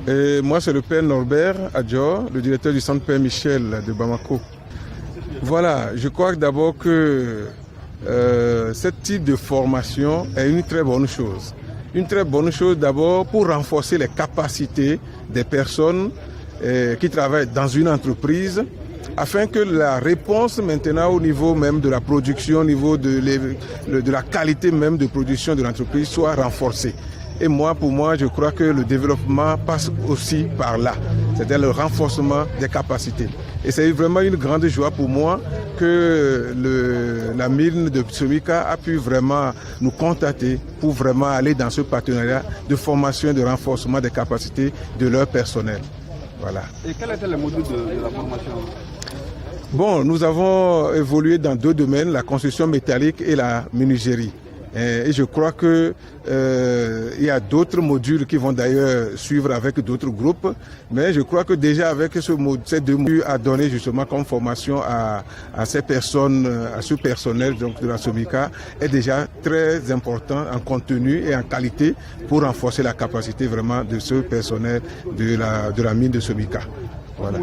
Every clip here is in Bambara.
Et moi, c'est le père Norbert Adjor, le directeur du centre Père Michel de Bamako. Voilà, je crois d'abord que ce type de formation est une très bonne chose. Une très bonne chose d'abord pour renforcer les capacités des personnes qui travaillent dans une entreprise afin que la réponse maintenant au niveau même de la production, au niveau de la qualité même de production de l'entreprise soit renforcée. Et moi, pour moi, je crois que le développement passe aussi par là, c'est-à-dire le renforcement des capacités. Et c'est vraiment une grande joie pour moi que la mine de Somika a pu vraiment nous contacter pour vraiment aller dans ce partenariat de formation et de renforcement des capacités de leur personnel. Voilà. Et quel était le module de la formation? Bon, nous avons évolué dans deux domaines, la construction métallique et la menuiserie. Et je crois que il y a d'autres modules qui vont d'ailleurs suivre avec d'autres groupes, mais je crois que déjà avec ces deux modules à donner justement comme formation à ces personnes, à ce personnel donc de la Somika est déjà très important en contenu et en qualité pour renforcer la capacité vraiment de ce personnel de la mine de Somika. Voilà.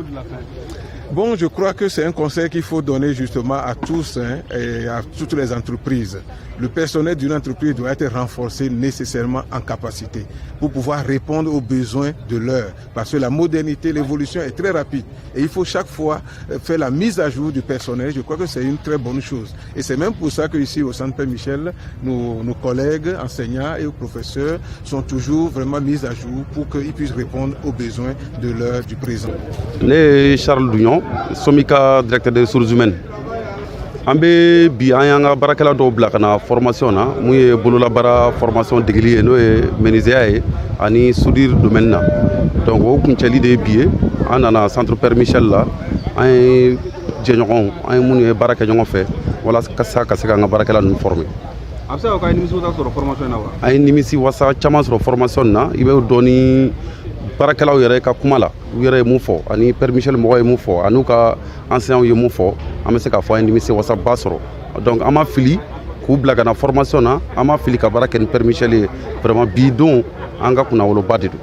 Bon, je crois que c'est un conseil qu'il faut donner justement à tous, hein, et à toutes les entreprises. Le personnel d'une entreprise doit être renforcé nécessairement en capacité pour pouvoir répondre aux besoins de l'heure. Parce que la modernité, l'évolution est très rapide et il faut chaque fois faire la mise à jour du personnel. Je crois que c'est une très bonne chose. Et c'est même pour ça qu'ici au Centre Père Michel, nos collègues enseignants et professeurs sont toujours vraiment mis à jour pour qu'ils puissent répondre aux besoins de l'heure du présent. Ne Charles Dougnon, Somika, directeur des ressources humaines. An bɛ bi, an y'an ka baarakɛla dɔw bila ka na formation na, mun ye bololabaara formation degeli ye, n'o ye menuisier ye ani soudure domaine na. Donc o kuncɛli de ye bi ye. An nana centre Père Michel la, an ye jɛɲɔgɔnw, an ye minnu ye baara kɛ ɲɔgɔn fɛ, walasa ka se k'an ka baarakɛla ninnu former. A bɛ se ka k'aw ye nimisi wasa sɔrɔ formation in na wa? An ye nimisi wasa caman sɔrɔ formation na. I bɛ dɔn ni baarakɛlaw yɛrɛ ka kuma la, u yɛrɛ ye mun fɔ ani Père Michel mɔgɔw ye mun fɔ ani u ka enseignants ye mun fɔ, an bɛ se k'a fɔ an ye nimisi wasaba sɔrɔ. Donc an ma fili k'u bila ka na formation na, an ma fili ka baara kɛ ni Père Michel ye. Vraiment, bi don, an ka kunnawoloba de don.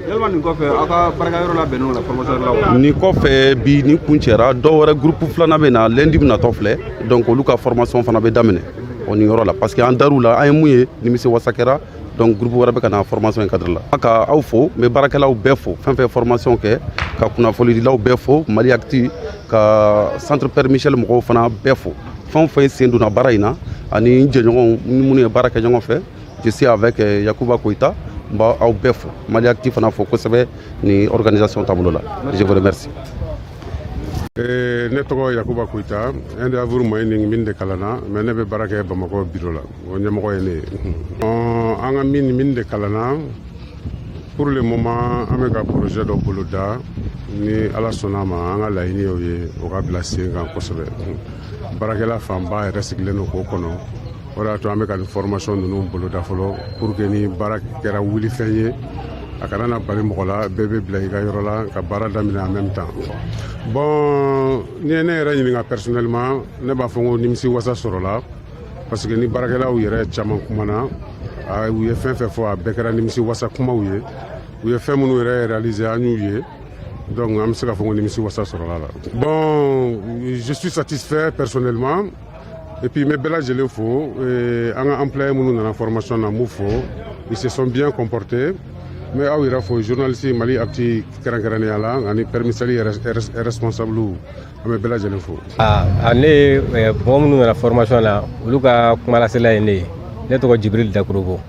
Yalima nin kɔfɛ, aw ka baarakɛyɔrɔ labɛnnen la formation la wa? Nin kɔfɛ, bi nin kun cɛra, dɔw wɛrɛ, groupe filanan bɛ na lundi min natɔ filɛ. Donc olu ka formation fana bɛ daminɛ o nin yɔrɔ la, parce que an dar'u la, an ye mun ye, nimisi wasa kɛra. Donc groupe wɛrɛ bɛ ka na formation in cadre la. Ka aw fo, n bɛ baarakɛlaw bɛɛ fo, fɛn fɛn formation kɛ, ka kunnafonidilaw bɛɛ fo, Mali Actu, ka centre Père Michel mɔgɔw fana bɛɛ fo, fɛn o fɛn sen donna baara in na, ani n jɛɲɔgɔnw ni minnu ye baara kɛ ɲɔgɔn fɛ. Je suis avec Yakuba Koyita. N b'aw bɛɛ fo, Mali Actu fana fo kosɛbɛ ni organisation taabolo la. Je vous remercie. Ne tɔgɔ Yakuba Koyita, Endeavour Mining min de kalanna, mais ne bɛ baara kɛ Bamakɔ biro la, o ɲɛmɔgɔ ye ne ye. An ka min min de kalanna, pour le moment an bɛ ka projet dɔ boloda. Ni Ala sɔnna a ma, an ka laɲini y'o ye, o ka bila sen kan kosɛbɛ. Baarakɛla fanba yɛrɛ sigilen don k'o kɔnɔ. O de y'a to an bɛ ka nin formation ninnu boloda fɔlɔ, pour que ni baara kɛra wulifɛn ye, a kana na bali mɔgɔ la, bɛɛ bɛ bila i ka yɔrɔ la ka baara daminɛ en même temps. Bon, ni ye ne yɛrɛ ɲininka personnellement, ne b'a fɔ n ko nimisi wasa sɔrɔla, parce que ni baarakɛlaw yɛrɛ caman kumana, u ye fɛn fɛn fɔ, a bɛɛ kɛra nimisi wasa kumaw ye. U ye fɛn minnu yɛrɛ réaliser, an y'u ye. Donc an bɛ se k'a fɔ ko nimisi wasa sɔrɔla la. Bon, je suis satisfait personnellement et puis n bɛ bɛɛ lajɛlen fo. An ka employé minnu nana formation na, n b'u fo, ils se sont bien comportés. N bɛ aw yɛrɛ fo, journaliste Mali Actu kɛrɛnkɛrɛnnenya la, ani Père Michel yɛrɛ responsable, an bɛ bɛɛ lajɛlen fo. A ne ye mɔgɔ minnu nana formation na, olu ka kumalasela ye ne ye. Ne tɔgɔ Jibril Dakurubo.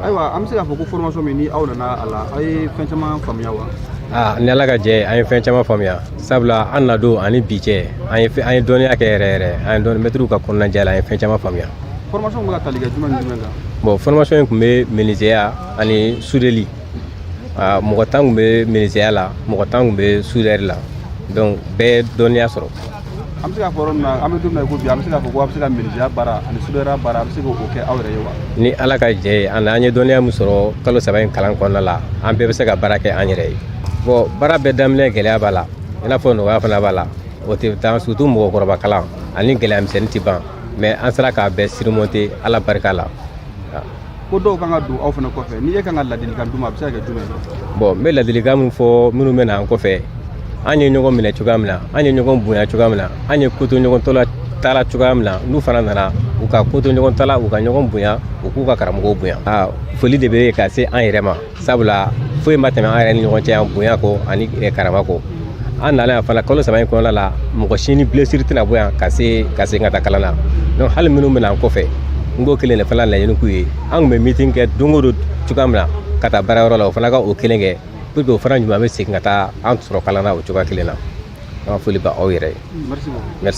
Ayiwa, an bɛ se k'a fɔ ko formation min ni aw nana a la, aw ye fɛn caman faamuya wa? Aa, ni Ala ka jɛ, an ye fɛn caman faamuya, sabula an na don ani bi cɛ, an ye dɔnniya kɛ yɛrɛ yɛrɛ. An ye dɔnni mɛtiriw ka kɔnɔnajɛ la, an ye fɛn caman faamuya. Formation bɛ ka tali kɛ jumɛn ni jumɛn kan? Bon, formation in tun bɛ menuisier ani soudeli. Mɔgɔ 10 tun bɛ menuisier la, mɔgɔ 10 tun bɛ soudeur la. Donc bɛɛ ye dɔnniya sɔrɔ. An bɛ se k'a fɔ yɔrɔ min na, an bɛ don min na i ko bi, an bɛ se k'a fɔ ko a bɛ se ka menuisier baara ani soudeur baara, a bɛ se k'o kɛ aw yɛrɛ ye wa? Ni Ala ka jɛ ye, an ye dɔnniya min sɔrɔ kalo 3 in kalan kɔnɔna la, an bɛɛ bɛ se ka baara kɛ an yɛrɛ ye. Bon, baara bɛɛ daminɛ gɛlɛya b'a la, i n'a fɔ nɔgɔya fana b'a la. O tɛ taa, surtout mɔgɔkɔrɔba kalan ani gɛlɛya misɛnnin tɛ ban, mais an sera k'a bɛɛ surmonter, Ala barika la. Ko dɔw kan ka don aw fana kɔfɛ, ni e kan ka ladilikan d'u ma, a bɛ se ka kɛ jumɛn ye? Bon, n bɛ ladilikan min fɔ minnu bɛ na an kɔfɛ, an ye ɲɔgɔn minɛ cogoya min na, an ye ɲɔgɔn bonya cogoya min na, an ye ko to ɲɔgɔn tɔ la taara cogoya min na, n'u fana nana, u ka ko to ɲɔgɔn ta la, u ka ɲɔgɔn bonya, u k'u ka karamɔgɔw bonya. Aa, foli de bɛ ka se an yɛrɛ ma, sabula foyi ma tɛmɛ an yɛrɛ ni ɲɔgɔn cɛ yan bonya kɔ ani karama kɔ. An nana yan fana kalo 3 in kɔnɔna la, mɔgɔ si ni blessure tɛna bɔ yan ka se ka taa kalan na. Donc hali minnu bɛ na an kɔfɛ, n k'o kelen de fana laɲini k'u ye. An tun bɛ meeting kɛ don o don cogoya min na ka taa baarayɔrɔ la, o fana ka o kelen kɛ pour que o fana ɲuman bɛ segin ka taa an sɔrɔ kalan na o cogoya kelen na. An ka foli bɛ aw yɛrɛ ye. Merci beaucoup. Merci.